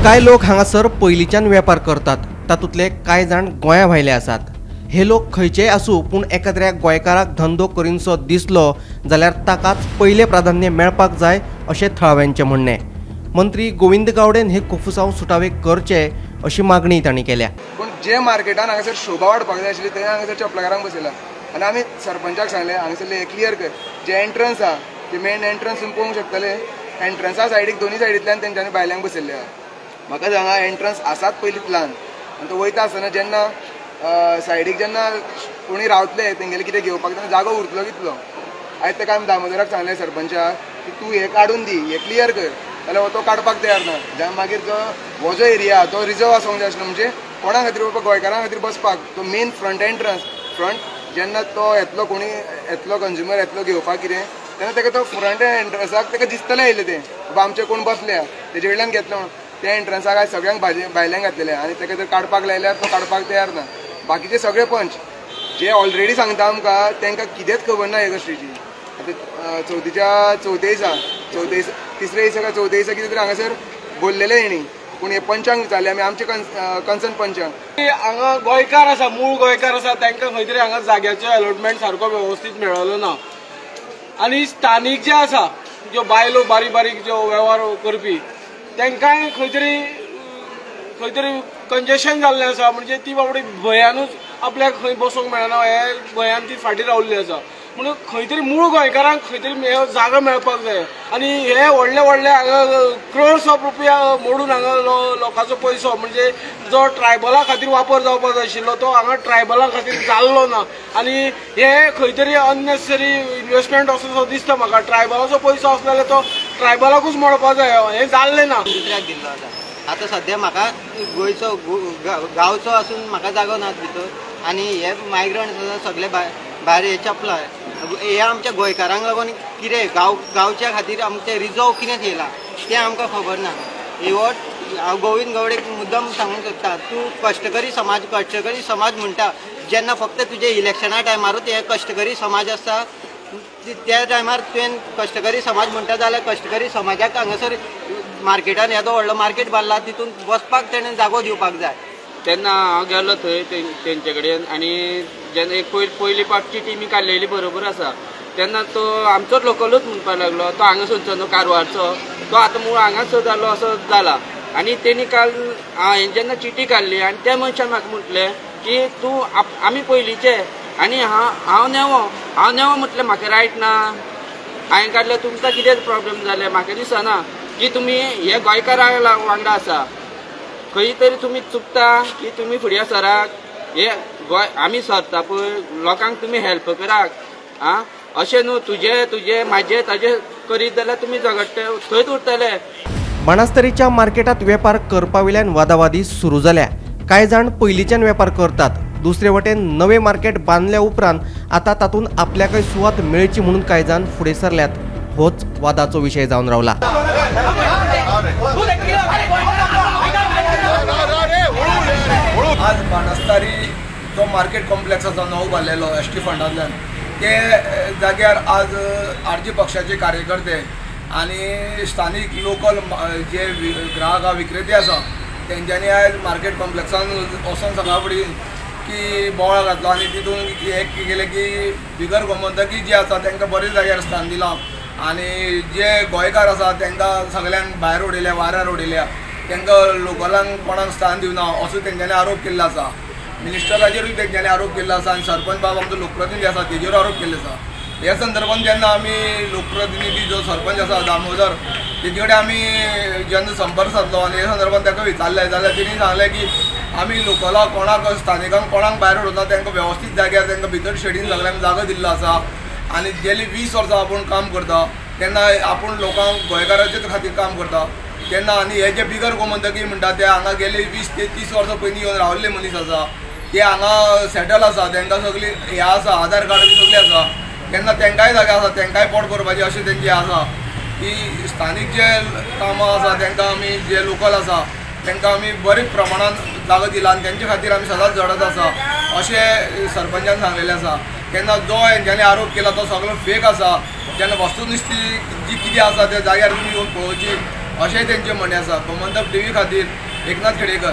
कांय लोक हांगासर पयलींच्यान वेपार करतात, तातूंतले कांय जाण गोंया भायले आसात। हे लोक खंयचेय आसूं पूण एकाद्र्या गोंयकाराक धंदो करीनसो दिसलो जाल्यार ताकाच पयलें प्राधान्य मेळपाक जाय अशें थळाव्यांचें म्हणणें। मंत्री गोविंद गावडेन हे कोफुसांव सुटावे करचे अशी मागणी तांणी केल्या। पूण जे मार्केटान हांगासर शोभा वाडपाक जाय आशिल्ली थंय हांगासर चपलाकारांक बसयला आनी आमी सरपंचाक सांगलें हांगासरलें क्लियर कर, जे एंट्रन्स आहा ते मेन एंट्रन्स तुमी पळोवंक शकतले, एंट्रन्सा सायडीक दोनी सायडींतल्यान तेंच्यांनी बायल्यांक बसयल्ले आहा। म्हाका सांगा एंट्रन्स आसात पयलींच ल्हान आनी तो वयता आसतना जेन्ना सायडीक जेन्ना कोणी रावतले तेंगेले कितें घेवपाक तेन्ना जागो उरतलो कितलो। आयज ताका आमी दामोदराक सांगलें सरपंचाक की तूं हें काडून दी, हें क्लियर कर, जाल्यार तो काडपाक तयार ना। जाल्यार मागीर जो हो जो एरिया तो रिजर्व आसूंक जाय आसलो, म्हणजे कोणा खातीर बाबा गोंयकारां खातीर बसपाक तो मेन फ्रंट एंट्रन्स फ्रंट जेन्ना तो येतलो कोणी येतलो कंज्युमर येतलो घेवपाक कितें तेन्ना ताका तो फ्रंट एंट्रन्साक ताका दिसतलें येयलें तें बाबा आमचें कोण बसल्या तेजे कडल्यान घेतलो म्हणून। त्या एंट्रन्साक आयज सगळ्यांक भायल्यांक घातलेलें आनी ताका जर काडपाक लायल्यार तो काडपाक तयार ना। बाकीचे सगळे पंच जे ऑलरेडी सांगता आमकां तांकां कितेंच खबर ना हे गोश्टीची। आतां चवथीच्या चवथे दिसा चवथे दिसा तिसरे दिसा काय चवथे दिसा कितें तरी हांगासर बोल्लेलें हेणी, पूण हे पंचांक विचारलें आमी आमचे कन्सर्न पंचांक। हांगा गोंयकार आसा, मूळ गोंयकार आसा, तांकां खंय तरी हांगा जाग्याचो एलोटमेंट सारको वेवस्थीत मेळलो ना आनी स्थानीक जे आसा ज्यो बायलो बारीक बारीक ज्यो वेव्हार करपी तांकांय खंय तरी कंजेशन जाल्लें आसा, म्हणजे ती बाबडी भंयानूच आपल्याक खंय बसूंक मेळना हे भंयान ती फाटीं रावल्ली आसा। म्हणून खंय तरी मूळ गोंयकारांक खंय तरी जागा मेळपाक जाय आनी हे व्हडले व्हडले हांगा क्रोर्स ऑफ रुपया मोडून हांगा लोकांचो पयसो म्हणजे जो ट्रायबला खातीर वापर जावपाक जाय आशिल्लो तो हांगा ट्रायबला खातीर जाल्लो ना आनी हे खंय तरी अननेसेसरी इन्वेस्टमेंट असो दिसता म्हाका। ट्रायबलाचो पयसो आसलो जाल्यार तो ट्रायबलाकूच मोडपाक जाय, हें जाल्लें ना। दुसऱ्याक दिल्लो आसा आतां सद्या म्हाका गोंयचो गांवचो आसून म्हाका जागो ना भितर आनी हे मायग्रंट सगळे भायर हे चपला हे आमच्या गोंयकारांक लागून कितें गांवच्या खातीर आमचें रिजर्व कितें थेयलां तें आमकां खबर ना। हे हांव गोविंद गावडेक मुद्दम सांगूंक सोदता, तूं कश्टकरी समाज कश्टकरी समाज म्हणटा जेन्ना फक्त तुजे इलेक्शना टायमारूच हे कश्टकरी समाज आसता त्या टायमार तुवें कश्टकरी समाज म्हणटा जाल्यार कश्टकरी समाजाक हांगासर मार्केटान येदो व्हडलो मार्केट बांदला तितून बसपाक तेणें जागो दिवपाक जाय। तेन्ना हांव गेलो थंय तेंचे कडेन आनी जेन्ना एक पयली पावटी टिमी काडलेली बरोबर आसा तेन्ना तो आमचोच लोकलूच म्हणपाक लागलो, तो हांगासरचो न्हू कारवारचो, तो आतां मूळ हांगासर जालो असो जाला। आनी तेणी काल हांवें जेन्ना चिटी काडली आनी त्या मनशान म्हाका म्हटलें की तूं आमी पयलींचे आनी हांव नेवो, हांव नेवो म्हटलें म्हाका रायट ना, हांवें काडलें तुमकां कितें प्रोब्लेम जालें म्हाका दिसना की तुमी हे गोंयकारा वांगडा आसा, खंय तरी तुमी चुकता की तुमी फुडें सरात, हे गोंय आमी सरता पळय लोकांक तुमी हेल्प करात आं, अशें न्हू तुजे तुजे म्हाजे ताजे करीत जाल्यार तुमी झगडटे थंयच उरतले। बाणास्तरीच्या मार्केटात वेपार करपावेल्यान वादावादी सुरू जाल्या। कांय जाण पयलींच्यान वेपार करतात, दुसरे वटेन नवे मार्केट बांदल्या उपरांत आतां तातूंत आपल्याकय सुवात मेळची म्हणून कांय जाण फुडें सरल्यात। होच वादाचो विशय जावन रावला। आज बाणस्तारी जो मार्केट कॉम्प्लेक्स आसा नवो बांदलेलो एस टी फंडांतल्यान ते जाग्यार आज आरजी पक्षाचे कार्यकर्ते आनी स्थानीक लोकल जे ग्राहक विक्रेते आसा तेंच्यांनी आयज मार्केट कॉम्प्लेक्सान वचोन सकाळ फुडें की बोवाळ घातलो आनी तितून हें केलें की बिगर गोमंतकी जे आसा तांकां बऱ्या जाग्यार स्थान दिलां आनी जे गोंयकार आसा तांकां सगळ्यांक भायर उडयल्या, वाऱ्यार उडयल्या, तांकां लोकलांक कोणाक स्थान दिवना असो तेंच्यांनी आरोप केल्लो आसा। मिनिस्टराचेरूय तेंच्यांनी आरोप केल्लो आसा आनी सरपंच बाब आमचो लोकप्रतिनिधी आसा तेजेर आरोप केल्लो आसा। ह्या संदर्भान जेन्ना आमी लोकप्रतिनिधी जो सरपंच आसा दामोदर तेजे कडेन आमी जेन्ना संपर्क सादलो आनी ह्या संदर्भान ताका विचारलें जाल्यार तेणी सांगलें की आमी लोकलाक कोणाक स्थानिकांक कोणाक भायर उडोवना, तांकां वेवस्थीत जाग्यार तांकां भितर शेडीन सगळ्यांक जागो दिल्लो आसा आनी गेली 20 वर्सां आपूण काम करता तेन्ना आपूण लोकांक गोंयकाराचे खातीर काम करता तेन्ना आनी हे जे बिगर गोमंतकी म्हणटा ते हांगा गेले 20 ते 30 वर्सां पयलीं येवन रावल्ले मनीस आसा, ते हांगा सेटल आसा, तांकां सगळी हें आसा, आधार कार्ड बी सगळें आसा, तेन्ना तांकांय जागा आसा, तांकांय पोट भरपाचें अशें तेंचें आसा की स्थानीक जे कामां आसा तांकां आमी जे लोकल आसा तांकां आमी बरे प्रमाणान जागो दिला आनी तेंचे खातीर आमी सदांच झडत आसा अशें सरपंचान सांगलेलें आसा। तेन्ना जो हेंच्यांनी आरोप केला तो सगळो फेक आसा। जेन्ना वस्तुनिश्ठी जी कितें आसा त्या जाग्यार तुमी येवन पळोवची अशेंय तेंचें म्हणणें आसा. गोमंतक टीव्ही खातीर एकनाथ खेडेकर.